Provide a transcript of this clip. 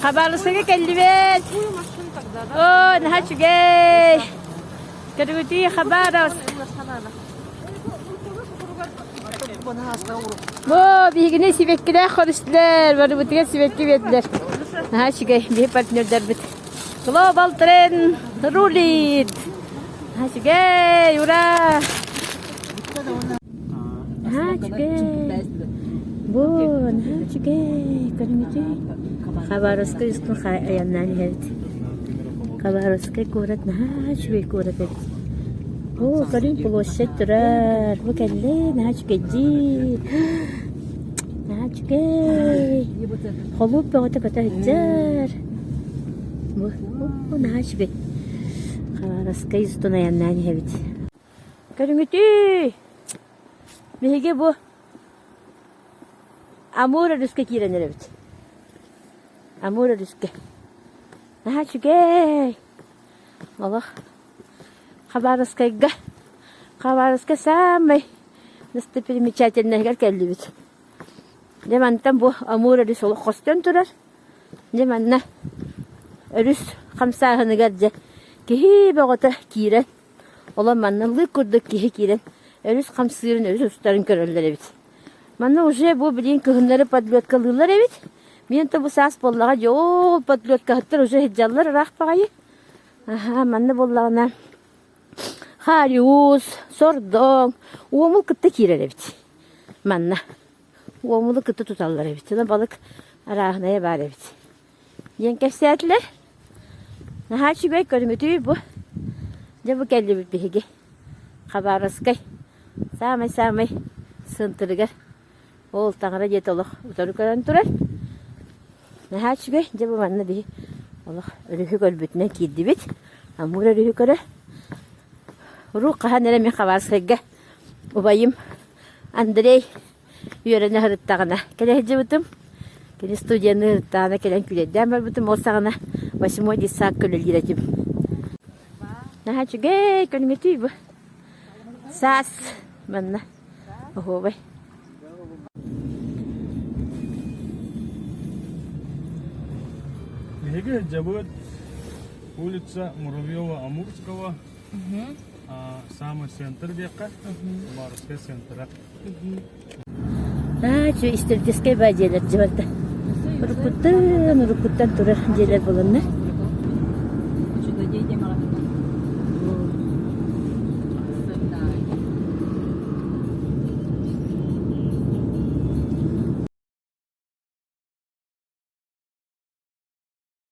Хабаровскайга кэллибит. Оо, наһаа үчүгэй. Көрүгүтүй Хабаровск. Бу биһигини сибэккилээх көрүстүлэр, барыбытыгар сибэкки биэрдилэр. Наһаа үчүгэй, биһи партнердарбыт. Global Trend рулит! Наһаа үчүгэй, ура! Наһаа үчүгэй. Бу наһаа үчүгэй, көрүҥүтүй. Хабаровскай устун айаннаан иһэбит. Хабаровскай куорат наһаа үчүгэй куорат эбит. Оо, көрүҥ площадь турар. Бу кэллэ, наһаа үчүгэйдии. Наһаа үчүгэй. Холууп бөҕөтө көтө сылдьар. Бу, бу наһаа үчүгэй. Хабаровскай устун айаннаан иһэбит. Көрүҥүтүй! Биһиги бу Амур өрүскэ киирэн эрэбит. Амур өрүскэ. Наһаа үчүгэй! Олох Хабаровскайга Хабаровскай саамай достопримечательнайыгар кэллибит. Дьэ мантан бу Амур өрүс олох хостон турар. Дьэ манна өрүс хамсааһыныгар дьэ киһи бөҕөтө киирэн Олор манна лыык курдук киһи киирэн өрүс хамсыырын, өрүс устарын көрөллөр эбит. Манна уже бу билигин кыһыннары подлёдкалыыллар эбит. Мин то бу саас буоллаҕа дьэ ол подлёдкаһыттар уже сылдьаллар ыраах баҕайы. Аһаа, манна буоллаҕына хариус, сордоҥ, уомул кытта киирэр эбит. Манна уомулу кытта туталлар эбит. Онон балык арааһынайа баар эбит. Диэн кэпсээтилэр. Наһаа үчүгэй көрүҥүтүй бу. Дьэ бу кэллибит биһиги. Хабаровскай саамай-саамай сынтырыгар ол таҥара диэт олох утары көрөн турар. Наһаа үчүгэй. Дьэ бу манна биһи олох өрүһү көрбүтүнэн киирдибит. Амур өрүһү көрө. Урут хаһан эрэ мин Хабаровскайга убайым Андрей үөрэнэ сырыттаҕына кэлэ сылдьыбытым. Кини студияны сырыттаҕына кэлэн күлэрдээн барбытым. Ол саҕана восьмой детсадка үлэлиир этим. Наһаа үчүгэй, көрүҥүтүй бу. Саас манна оһуобай. Биһиги дьабыт улица Муравьева-Амурского, самый центр диэххэ, Хабаровскай центра. Аа, историческай баа дьиэлэр дьыбарда. Уруккуттан, уруккуттан турар дьиэлэр буланнар.